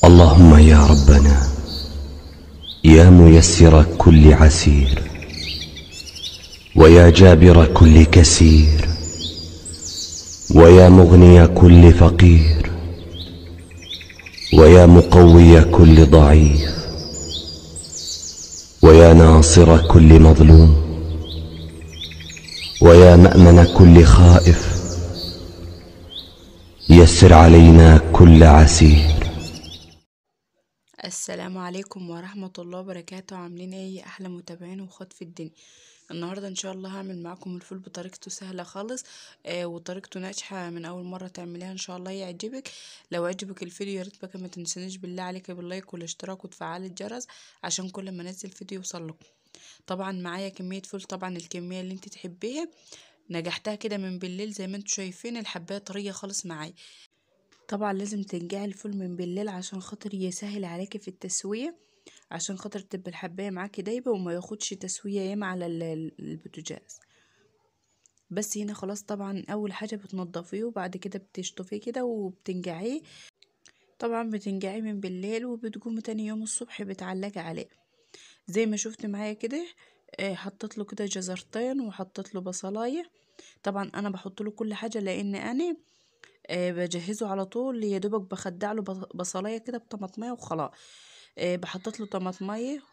اللهم يا ربنا يا ميسر كل عسير، ويا جابر كل كسير، ويا مغني كل فقير، ويا مقوي كل ضعيف، ويا ناصر كل مظلوم، ويا مأمن كل خائف، يسر علينا كل عسير. السلام عليكم ورحمة الله وبركاته. عاملين ايه احلى متابعين وخط في الدنيا؟ النهارده ان شاء الله هعمل معاكم الفول بطريقته سهلة خالص، وطريقته ناجحة من اول مرة تعمليها ان شاء الله يعجبك. لو عجبك الفيديو يا ريت بقى ما تنسونيش بالله عليك بال like والاشتراك وتفعل الجرس عشان كل ما انزل فيديو يوصل لكم. طبعا معايا كمية فول، طبعا الكمية اللي انت تحبيها، نجحتها كده من بالليل زي ما انتم شايفين، الحبايه طرية خالص معايا. طبعا لازم تنقعي الفول من بالليل عشان خاطر يسهل عليكي في التسوية، عشان خاطر تبقى الحبايه معاكي دايبه وما ياخدش تسويه ياما على البوتاجاز. بس هنا خلاص طبعا اول حاجة بتنضفيه وبعد كده بتشطفيه كده وبتنقعيه. طبعا بتنقعيه من بالليل وبتقومي تاني يوم الصبح بتعلقي عليه زي ما شفت معايا كده. حطيت له كده جزرتين وحطيت له بصلايه. طبعا انا بحط له كل حاجة لان انا بجهزه على طول، يا دوبك بخدع له بصلايه كده بطماطميه وخلاص. بحطت له طماطميه،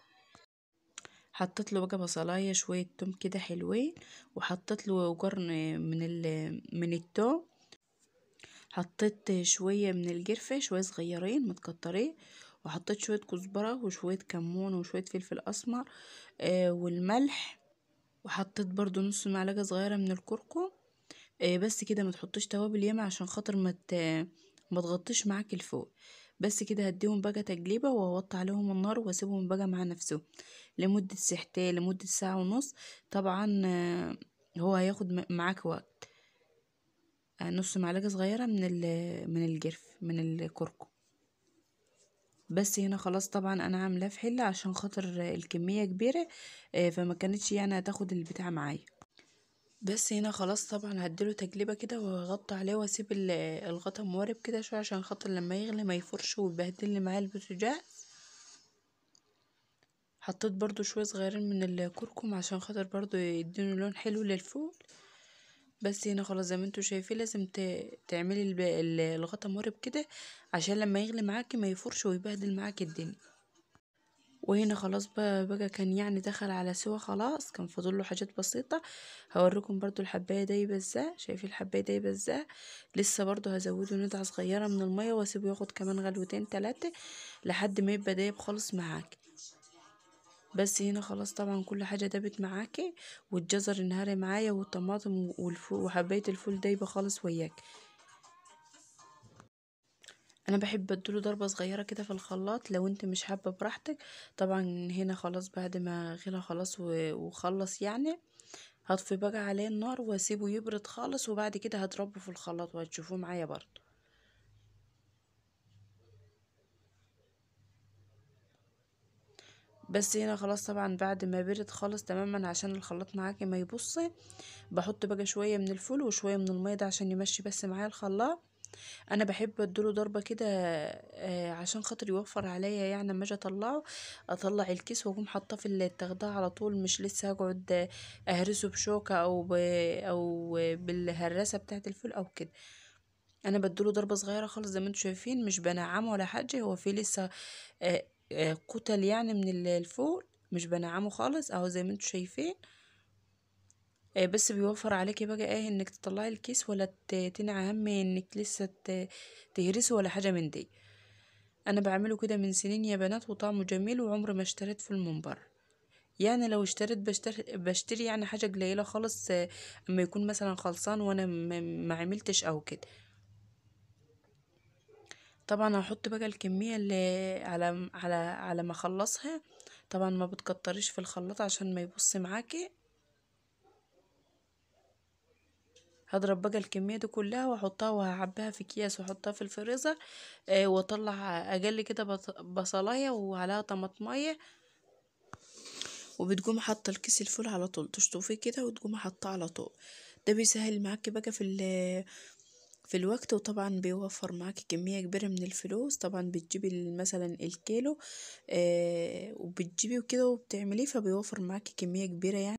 حطيت له بقى بصلايه شوية توم كده حلوين، وحطيت له قرن من التوم، حطيت شوية من القرفه شوية صغيرين متكترين، وحطيت شوية كزبره وشوية كمون وشوية فلفل اسمر والملح، وحطيت برضو نص معلقه صغيرة من الكركم. بس كده، ما تحطيش توابل ياما عشان خاطر ما تغطيش معاك الفوق. بس كده هديهم بقى تقليبه واوطي عليهم النار واسيبهم بقى مع نفسهم لمدة ساعتين، لمدة ساعة ونص. طبعا هو هياخد معاك وقت. نص معلقه صغيرة من القرف من الكركم. بس هنا خلاص طبعا انا عاملاه في حله عشان خاطر الكمية كبيرة، فما كانتش يعني هتاخد البتاع معايا. بس هنا خلاص طبعا هديله تقليبه كده واغطي عليه واسيب الغطا موارب كده شوية عشان خاطر لما يغلي ما يفرش ويبهدل لي معايا البوتاجاز. حطيت برضو شوية صغيرين من الكركم عشان خاطر برضو يديني لون حلو للفول. بس هنا خلاص زي ما انتوا شايفين لازم تعملي الغطا موارب كده عشان لما يغلي معاكي ما يفرش ويبهدل معاكي الدنيا. وهنا خلاص بقى كان يعني دخل على سوا خلاص، كان فاضل له حاجات بسيطة. هوريكم برضو الحبايه دايبه ازاي، شايفين الحبايه دايبه ازاي؟ لسه برضو هزوده نقطة صغيرة من المية واسيبه ياخد كمان غلوتين ثلاثة لحد ما يبقى دايب خالص معاكي. بس هنا خلاص طبعا كل حاجة دابت معاكي، والجزر انهاري معايا والطماطم وحبايه الفول دايبه خالص وياك. انا بحب اديله ضربه صغيرة كده في الخلاط، لو انت مش حابة براحتك. طبعا هنا خلاص بعد ما غلى خلاص وخلص يعني، هطفي بقى عليه النار واسيبه يبرد خالص، وبعد كده هضربه في الخلاط وهتشوفوه معايا برضو. بس هنا خلاص طبعا بعد ما برد خالص تماما عشان الخلاط معاكي ما يبص، بحط بقى شوية من الفول وشوية من المية ده عشان يمشي بس معايا الخلاط. انا بحب اديله ضربه كده عشان خاطر يوفر عليا، يعني لما اجي اطلعه اطلع الكيس واقوم حاطاه في التغذية على طول، مش لسه هقعد اهرسه بشوكة او بالهراسه بتاعه الفول او كده. انا بديله ضربه صغيرة خالص زي ما انتم شايفين، مش بنعمه ولا حاجة، هو في لسه كتل يعني من الفول، مش بنعمه خالص اهو زي ما انتم شايفين. بس بيوفر عليكي بقى ايه انك تطلعي الكيس ولا تنعي هم انك لسه تهرسه ولا حاجة من دي. انا بعمله كده من سنين يا بنات وطعمه جميل، وعمر ما اشتريت في المنبر. يعني لو اشتريت بشتري يعني حاجة قليله خالص، اما يكون مثلا خلصان وانا ما عملتش او كده. طبعا هحط بقى الكمية اللي على على على ما اخلصها. طبعا ما بتكتريش في الخلاط عشان ما يبص معاكي. هضرب بقى الكمية دي كلها واحطها وهعبيها في اكياس واحطها في الفريزر، واطلع اجلي كده بصلايه وعليها طماطميه، وبتقوم حاطه الكيس الفول على طول، تشطفيه كده وتقوم حاطاه على طول. ده بيسهل معاكي بقى في في الوقت، وطبعا بيوفر معاكي كمية كبيرة من الفلوس. طبعا بتجيبي مثلا الكيلو وبتجيبي وكده وبتعمليه، فبيوفر معاكي كمية كبيرة يعني.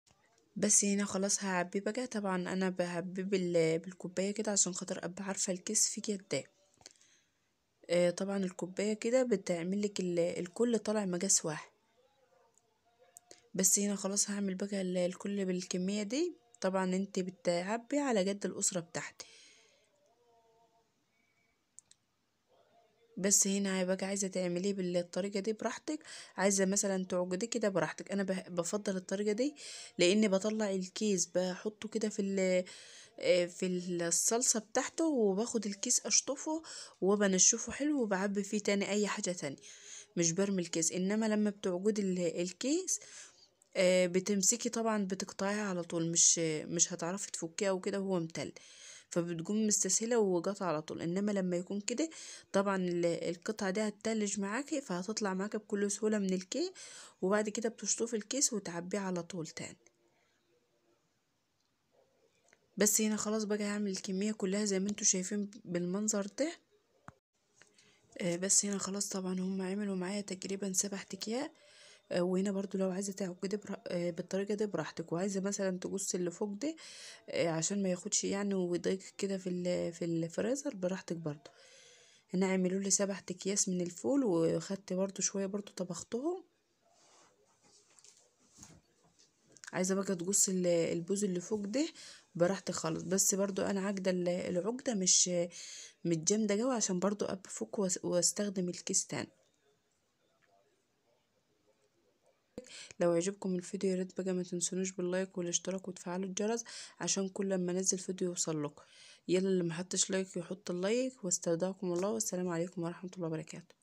بس هنا خلاص هعبيه بقى. طبعا انا بعبيه بالكوبايه كده عشان خاطر ابقى عارفه الكيس فيه قد ايه. طبعا الكوباية كده بتعملك الكل طالع مقاس واحد. بس هنا خلاص هعمل بقى الكل بالكمية دي. طبعا انت بتعبي على قد الاسرة بتاعتك. بس هنا هيبقى عايزه تعمليه بالطريقة دي براحتك، عايزه مثلا تعقديه كده براحتك. انا بفضل الطريقة دي لان بطلع الكيس بحطه كده في الصلصه بتاعته، وباخد الكيس اشطفه وبنشفه حلو وبعبي فيه تاني اي حاجة تانية، مش برمي الكيس. انما لما بتعقدي الكيس بتمسكي طبعا بتقطعيها على طول، مش هتعرفي تفكيها وكده وهو متل، فبتقوم مستسهله وقطع على طول. انما لما يكون كده طبعا القطعة دي هتتلج معاكي، فهتطلع معاكي بكل سهولة من الكيس، وبعد كده بتشطفي الكيس وتعبيه على طول تاني. بس هنا خلاص بقى هعمل الكمية كلها زي ما انتوا شايفين بالمنظر ده. بس هنا خلاص طبعا هم عملوا معايا تقريبا 7 اكياس. وهنا برضو لو عايزه تعقدي بالطريقة دي براحتك، وعايزه مثلا تقصي اللي فوق ده عشان ما ياخدش يعني ويضايقك كده في الفريزر براحتك برضو. هنا عملوا لي 7 اكياس من الفول، وخدت برضو شوية برضو طبختهم. عايزه بقى تقصي البوز اللي فوق ده براحتك خالص، بس برضو انا عاقده العقدة مش جامدة جوه عشان برضو ابفك واستخدم الكيس تاني. لو عجبكم الفيديو يا ريت بقى ما تنسونوش بال like والاشتراك وتفعلوا الجرس عشان كل لما انزل فيديو يوصل لكم. يلا اللي ما حطش like يحط ال like، واستودعكم الله، والسلام عليكم ورحمة الله وبركاته.